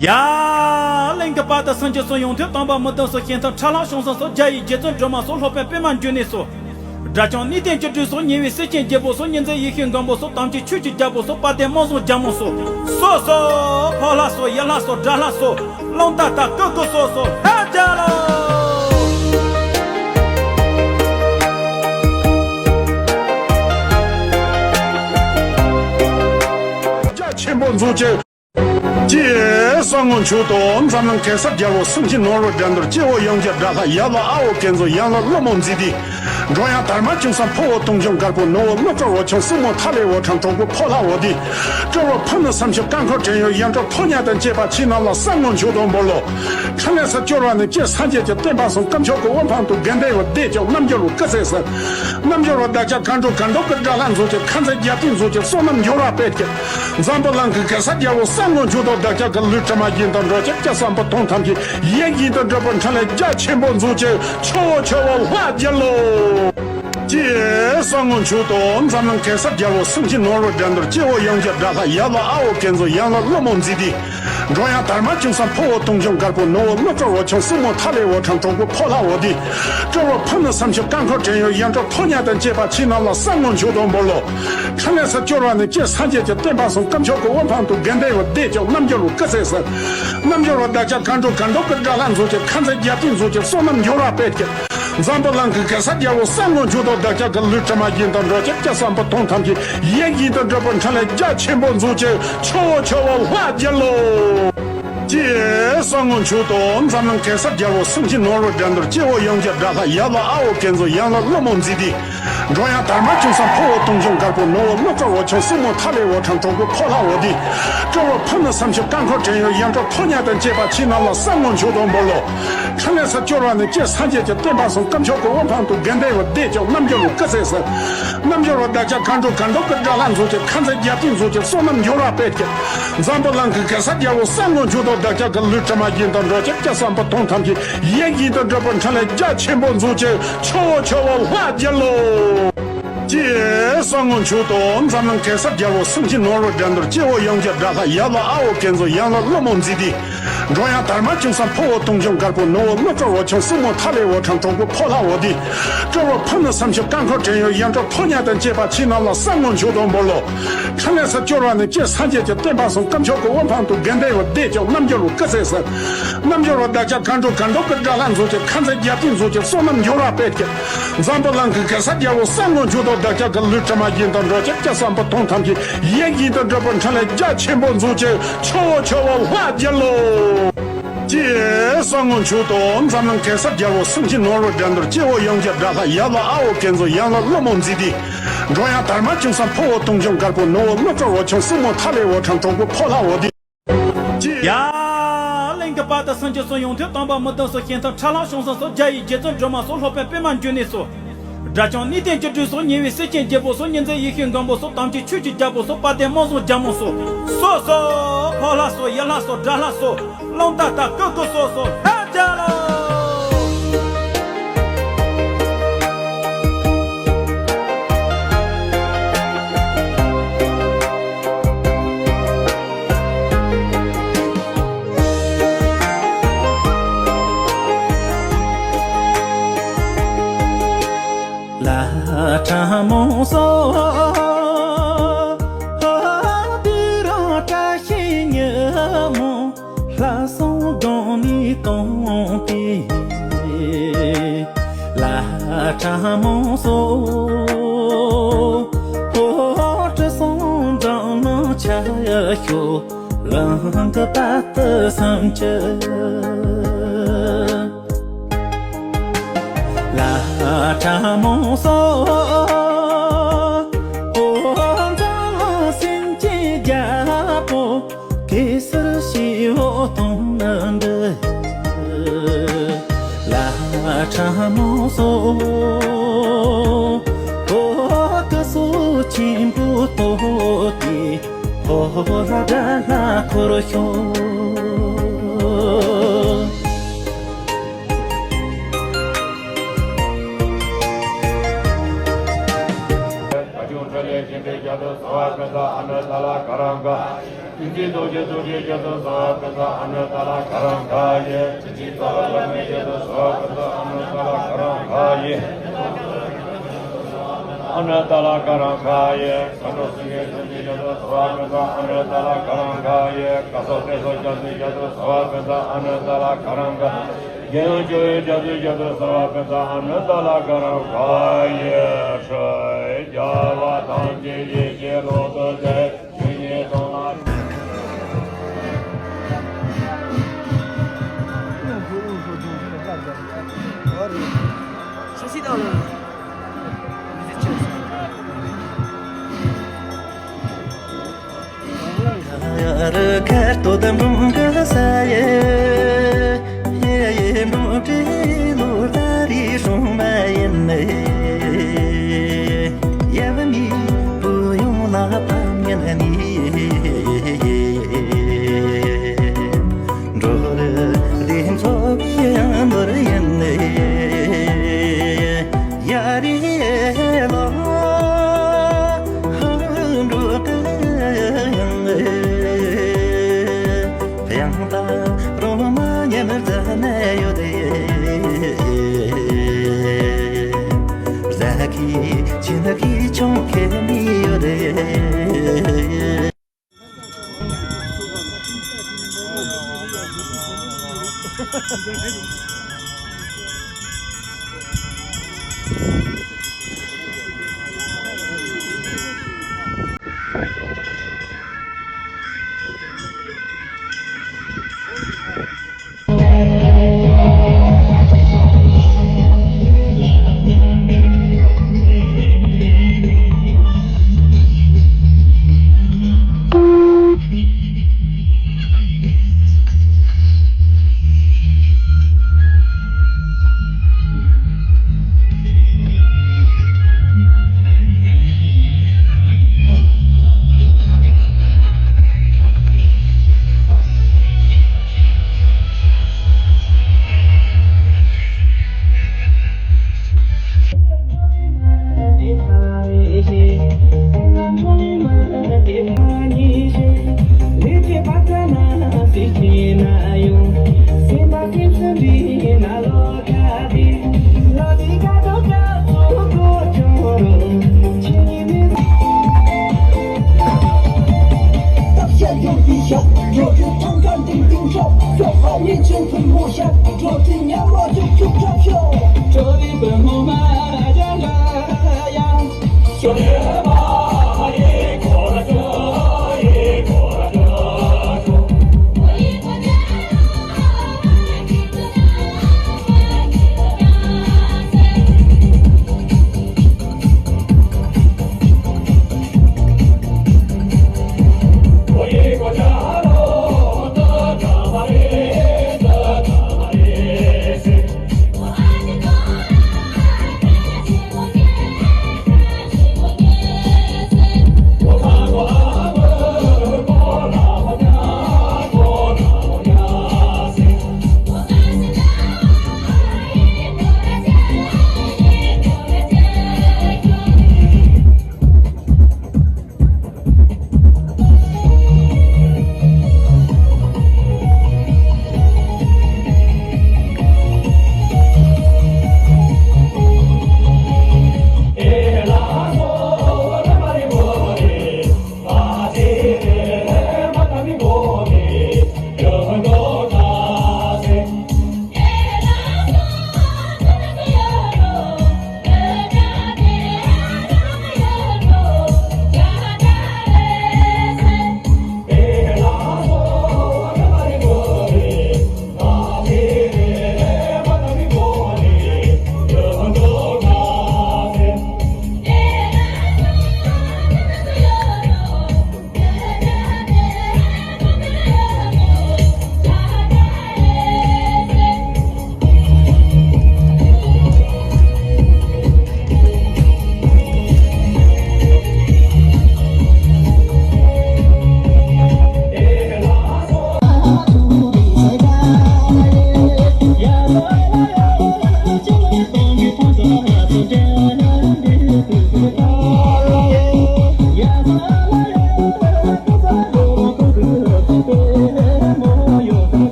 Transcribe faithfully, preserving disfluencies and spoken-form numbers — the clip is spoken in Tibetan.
ཡ། གླིང་གི་དཔའ་རྟུལ་སེམས་ཅན་སོགས། ཡོངས་འདུས་སྟོན་པ་མི་ལྡན་སོགས། གཞན་དོན་ཁྲ་ལམ་བྱང་སེམས་སོགས། རྒྱ་ཡི་རྗེ་བཙུན་སྒྲོལ་མ་སོགས། སློབ་དཔོན་པདྨ་འབྱུང་གནས་སོགས། དགྲ་བཅོམ་ནུས་ལྡན་སྐྱིལ་ཀྲུང་སོགས། ཉེ་བའི་སྲས་ཆེན་རྒྱལ་པོ་སོགས། ཉི་འཛིན་ཡེ་ཤེས་མགོན་པོ་སོགས། དམ་ཅན་ཆོས་ཀྱི་རྒྱལ་པོ་སོགས། དཔལ་ལྡན་དམག་ཟོར་རྒྱལ་མོ་སོགས། སོགས་སོགས། ཕོ་ལྷ་སོགས། ཡུལ་ལྷ་སོགས། དགྲ་ལྷ་སོགས། རླུང་རྟ་དང་ཀུ་ཀུ་སོགས་སོགས། ལྷ་རྒྱལ་ལོ། རྒྱ་ཆེན་པོ་མཛོད་ཅིག་ཅེས་གསང་སྔགས་མཆོག་ཏུ། འཛམ་གླིང་གེ་སར་རྒྱལ་པོ། སེམས་ཅན་ནོར་བུ་དགྲ་འདུལ། སྐྱེ་བོ་ཡང་རྒྱལ་དགྲ་ལྷ། ཡབ་ལ་ཨ་བོ་ཀེ་ཛོ། ཡུམ་ལ་ཀླུ་མོ་མཛེས་སྡེ། འགྲོ་ཡང་དར་མ་ཅུང་ཟམ། ཕུ་བོ་དུང་སྐྱོང་དཀར་པོ། ནུ་བོ་ཀླུ་སྒྲུབ་འོད་ཆེན། སྲིང་མོ་ཐ་ལེ་འོད་འཕྲོ། གྲོགས་པོ་ཕོ་ལྷ་འོད་ལྡན། སྤྲུལ་པ་ཕུ་ནུ་སེམས་མཆོག། རྐང་འཁོར་བྲན་གཡོག་ཡུམ་གྲོགས་ཐོ་ཉལ་དང་བཅས་པ། ཆོས་རྣམས་ལ་གསང་སྔགས་མཆོག་ཏུ་འབུལ་ལོ། ཕྲིན་ལས་སུ་སྐྱོར་བ་ནི། སྤྱིར་སངས་རྒྱས་ཀྱི་བསྟན་པ་སྲུང་། དཀོན་མཆོག་གི་དབུ་འཕང་དུ། དགེ་འདུན་བ་བདེ་སྐྱོང་། རྣལ་འབྱོར་བ་སྐུ་ཚེ་ཟིན། རྣལ་འབྱོར་བ་བདག་ཅག་མཁའ་འགྲོ། མཁའ་འགྲོ་གི་དགྲ་ལྷ་མཛོད་ཅིག་ཁ་འཛིན་རྒྱལ་བསྟན་མཛོད་ཅིག་བསོད་ནམས་འབྱོར་བ་སྤེལ་གྱི། འཛམ་བུ་གླིང་གི་གེ་སར་རྒྱལ་པོ། གསང་སྔགས་མཆོག་ཏུ། བདག་ཅག་གི་ལུས་དྲི་མ་རྒྱུན་དུ་འགྲོ་ཅིག་སྐྱེ་བ་འབུམ་སྟོང་ཐམས་ཅད་ཡིད་བཞིན་དུ་འགྲུབ་པའི་ཕྲིན་ལས་རྒྱ་ཆེན་པོ་མཛོད་ཅིག་ཆུ་བོ་ཆུ་བོ་ལྷ་རྒྱལ་ལོ། ཅེས་གསང་སྔགས་མཆོག་ཏུ། འཛམ་གླིང་གེ་སར་རྒྱལ་པོ། སེམས་ཅན་ནོར་བུ་དགྲ་འདུལ། སྐྱེ་བོ་ཡང་རྒྱལ་དགྲ་ལྷ། ཡབ་ལ་ཨ་བོ་ཀེ་ཛོ། ཡུམ་ལ་ཀླུ་མོ་མཛེས་སྡེ། འགྲོ་ཡང་དར་མ་ཅུང་ཟམ། ཕུ་བོ་དུང་སྐྱོང་དཀར་པོ། ནུ་བོ་ཀླུ་སྒྲུབ་འོད་ཆེན། སྲིང་མོ་ཐ་ལེ་འོད་འཕྲོ། གྲོགས་པོ་ཕོ་ལྷ་འོད་ལྡན། སྤྲུལ་པ་ཕུ་ནུ་སེམས་མཆོག། རྐང་འཁོར་བྲན་གཡོག་ཡུམ་གྲོགས་ཐོ་ཉལ་དང་བཅས་པ། ཆོས་རྣམས་ལ་གསང་སྔགས་མཆོག་ཏུ་འབུལ་ལོ། ཕྲིན་ལས་སུ་སྐྱོར་བ་ནི། སྤྱིར་སངས་རྒྱས་ཀྱི་བསྟན་པ་སྲུང་། དཀོན་མཆོག་གི་དབུ་འཕང་དུ། དགེ་འདུན་བ་བདེ་སྐྱོང་། རྣལ་འབྱོར་བ་སྐུ་ཚེ་ཟིན། རྣལ་འབྱོར་བ་བདག་ཅག་མཁའ་འགྲོ། མཁའ་འགྲོ་གི་དགྲ་ལྷ་མཛོད་ཅིག་ཁ་འཛིན་རྒྱལ་བསྟན་མཛོད་ཅིག་བསོད་ནམས་འབྱོར་བ་སྤེལ་གྱི། འཛམ་བུ་གླིང་གི་གེ་སར་རྒྱལ་པོ། གསང་སྔགས་མཆོག་ཏུ། བདག་ཅག་གི་ལུས་དྲི་མ་རྒྱུན་དུ་འགྲོ་ཅིག་སྐྱེ་བ་འབུམ་སྟོང་ཐམས་ཅད་ཡིད་བཞིན་དུ་འགྲུབ་པའི་ཕྲིན་ལས་རྒྱ་ཆེན་པོ་མཛོད་ཅིག་ཆུ་བོ་ཆུ་བོ་ལྷ་རྒྱལ་ལོ། ཅེས་གསང་སྔགས་མཆོག་ཏུ། འཛམ་གླིང་གེ་སར་རྒྱལ་པོ། སེམས་ཅན་ནོར་བུ་དགྲ་འདུལ། སྐྱེ་བོ་ཡང་རྒྱལ་དགྲ་ལྷ། ཡབ་ལ་ཨ་བོ་ཀེ་ཛོ། ཡུམ་ལ་ཀླུ་མོ་མཛེས་སྡེ། འགྲོ་ཡང་དར་མ་ཅུང་ཟམ། ཕུ་བོ་དུང་སྐྱོང་དཀར་པོ། ནུ་བོ་ཀླུ་སྒྲུབ་འོད་ཆེན། སྲིང་མོ་ཐ་ལེ་འོད་འཕྲོ། གྲོགས་པོ་ཕོ་ལྷ་འོད་ལྡན། སྤྲུལ་པ་ཕུ་ནུ་སེམས་མཆོག། རྐང་འཁོར་བྲན་གཡོག་ཡུམ་གྲོགས་ཐོ་ཉལ་དང་བཅས་པ། ཆོས་རྣམས་ལ་གསང་སྔགས་མཆོག་ཏུ་འབུལ་ལོ། ཕྲིན་ལས་སུ་སྐྱོར་བ་ནི། སྤྱིར་སངས་རྒྱས་ཀྱི་བསྟན་པ་སྲུང་། དཀོན་མཆོག་གི་དབུ་འཕང་དུ། དགེ་འདུན་བ་བདེ་སྐྱོང་། རྣལ་འབྱོར་བ་སྐུ་ཚེ་ཟིན། རྣལ་འབྱོར་བ་བདག་ཅག་མཁའ་འགྲོ། མཁའ་འགྲོ་གི་དགྲ་ལྷ་མཛོད་ཅིག་ཁ་འཛིན་རྒྱལ་བསྟན་མཛོད་ཅིག་བསོད་ནམས་འབྱོར་བ་སྤེལ་གྱི། འཛམ་བུ་གླིང་གི་གེ་སར་རྒྱལ་པོ། གསང་སྔགས་མཆོག་ཏུ། བདག་ཅག་གི་ལུས་དྲི་མ་རྒྱུན་དུ་འགྲོ་ཅིག་སྐྱེ་བ་འབུམ་སྟོང་ཐམས་ཅད་ཡིད་བཞིན་དུ་འགྲུབ་པའི་ཕྲིན་ལས་རྒྱ་ཆེན་པོ་མཛོད་ཅིག་ཆུ་བོ་ཆུ་བོ་ལྷ་རྒྱལ་ལོ། ཅེས་གསང་སྔགས་མཆོག་ཏུ། འཛམ་གླིང་གེ་སར་རྒྱལ་པོ། སེམས་ཅན་ནོར་བུ་དགྲ་འདུལ། སྐྱེ་བོ་ཡང་རྒྱལ་དགྲ་ལྷ། ཡབ་ལ་ཨ་བོ་ཀེ་ཛོ། ཡུམ་ལ་ཀླུ་མོ་མཛེས་སྡེ། འགྲོ་ཡང་དར་མ་ཅུང་ཟམ། ཕུ་བོ་དུང་སྐྱོང་དཀར་པོ། ནུ་བོ་ཀླུ་སྒྲུབ་འོད་ཆེན། སྲིང་མོ་ཐ་ལེ་འོད་འཕྲོ། གྲོགས་པོ་ཕོ་ལྷ་འོད་ལྡན། སྤྲུལ་པ་ཕུ་ནུ་སེམས་མཆོག། རྐང་འཁོར་བྲན་གཡོག་ཡུམ་གྲོགས་ཐོ་ཉལ་དང་བཅས་པ། ཆོས་རྣམས་ལ་གསང་སྔགས་མཆོག་ཏུ་འབུལ་ལོ། ཕྲིན་ལས་སུ་སྐྱོར་བ་ནི། སྤྱིར་སངས་རྒྱས་ཀྱི་བསྟན་པ་སྲུང་། དཀོན་མཆོག་གི་དབུ་འཕང་དུ། དགེ་འདུན་བ་བདེ་སྐྱོང་། རྣལ་འབྱོར་བ་སྐུ་ཚེ་ཟིན། རྣལ་འབྱོར་བ་བདག་ཅག་མཁའ་འགྲོ། མཁའ་འགྲོ་གི་དགྲ་ལྷ་མཛོད་ཅིག་ཁ་འཛིན་རྒྱལ་བསྟན་མཛོད་ཅིག་བསོད་ནམས་འབྱོར་བ་སྤེལ་གྱི། འཛམ་བུ་གླིང་གི་གེ་སར་རྒྱལ་པོ། གསང་སྔགས་མཆོག་ཏུ། བདག་ཅག་གི་ལུས་དྲི་མ་རྒྱུན་དུ་འགྲོ་ཅིག་སྐྱེ་བ་འབུམ་སྟོང་ཐམས་ཅད་ཡིད་བཞིན་དུ་འགྲུབ་པའི་ཕྲིན་ལས་རྒྱ་ཆེན་པོ་མཛོད་ཅིག་ཆུ་བོ་ཆུ་བོ་ལྷ་རྒྱལ་ལོ། ཅེས་གསང་སྔགས་མཆོག་ཏུ། འཛམ་གླིང་གེ་སར་རྒྱལ་པོ། སེམས་ཅན་ནོར་བུ་དགྲ་འདུལ། སྐྱེ་བོ་ཡང་རྒྱལ་དགྲ་ལྷ། ཡབ་ལ་ཨ་བོ་ཀེ་ཛོ། ཡུམ་ལ་ཀླུ་མོ་མཛེས་སྡེ། འགྲོ་ཡང་དར་མ་ཅུང་ཟམ། ཕུ་བོ་དུང་སྐྱོང་དཀར་པོ། ནུ་བོ་ཀླུ་སྒྲུབ་འོད་ཆེན། སྲིང་མོ་ཐ་ལེ་འོད་འཕྲོ། གྲོགས་པོ་ཕོ་ལྷ་འོད་ལྡན། ཅེས། ཡ། གླིང་གི་དཔའ་རྟུལ་སེམས་ཅན་སོགས། ཡོངས་འདུས་སྟོན་པ་མི་ལྡན་སོགས། གཞན་དོན་ཁྲ་ལམ་བྱང་སེམས་སོགས། རྒྱ་ཡི་རྗེ་བཙུན་སྒྲོལ་མ་སོགས། སློབ་དཔོན་པདྨ་འབྱུང་གནས་སོགས། དགྲ་བཅོམ་ནུས་ལྡན་སྐྱིལ་ཀྲུང་སོགས། ཉེ་བའི་སྲས་ཆེན་རྒྱལ་པོ་སོགས། ཉི་འཛིན་ཡེ་ཤེས་མགོན་པོ་སོགས། དམ་ཅན་ཆོས་ཀྱི་རྒྱལ་པོ་སོགས། དཔལ་ལྡན་དམག་ཟོར་རྒྱལ་མོ་སོགས། སོགས་སོགས། ཕོ་ལྷ་སོགས། ཡུལ་ལྷ་སོགས། དགྲ་ལྷ་སོགས། རླུང་རྟ་དང་ཀུ་ཀུ་སོགས་སོགས། ལྷ་རྒྱལ་ལོ། ལྷ་ཁྲ་མོ་སོགས། དུས་རང་བཀྲ་ཤིས་ཉི་མ། ལྷ་སྲུང་སྒང་ནས་གཏོང་སྟེ། ལྷ་ཁྲ་མོ་སོགས། ཧོ་དྲི་བསུང་འཛམ་གླིང་ཁྱབ་ཤོག་གླིང་གི་དཔའ་རྟུལ་སེམས་ཅན། ལྷ་ཁྲ་མོ་སོགས། འོ་འཛམ་གླིང་སེམས་ཅན་རྒྱལ་པོ། གེ་སར་ཞི་བོ་དང་ནི་འདྲ། ལྷ་ཁྲ་མོ་སོགས། འོ་སྐུ་གཟུགས་ཆེན་པོ་བསྟོད་དེ། ཕོ་ལྷ་དགྲ་ལྷ་འཁོར་ཤོག་རྡོ་རྗེ་རྡོ་རྗེ་རྒྱ་མཚོ་སརྦ་པདྡྷ་ཨ་ནུ་ཏཱ་ལ་ག་རཱ་ག་ཡེ། ཁྲི་ཆེན་རྩ་བ་བླ་མའི་རྒྱ་མཚོ་སརྦ་པདྡྷ་ཨ་ནུ་ཏཱ་ལ་ག་རཱ་ག་ཡེ། ཨ་ནུ་ཏཱ་ལ་ག་རཱ་ག་ཡེ། མཁའ་འགྲོ་སེང་གེ་ཐུགས་རྗེ་རྒྱ་མཚོ་སརྦ་པདྡྷ་ཨ་ནུ་ཏཱ་ལ་ག་རཱ་ག་ཡེ། བཀའ་སྩལ་བསྟན་སྩལ་རྒྱ་མཚོའི་རྒྱ་མཚོ་སརྦ་པདྡྷ་ཨ་ནུ་ཏཱ་ལ་ག་རཱ་ག་ཡེ། རྒྱལ་ཡུམ་ཇོ་བོའི་རྒྱ་མཚོའི་རྒྱ་མཚོ་སརྦ་པདྡྷ་ཨ་ནུ་ཏཱ་ལ་ག་རཱ་ག་ཡེ། ཧྲཱིཿ་རྒྱལ་བ་ཐམས་ཅད་ཡིད་ཀྱིས་ལོངས་སུ་སྤྱད། ཆོས་ཉིད་སྟོང་ལ།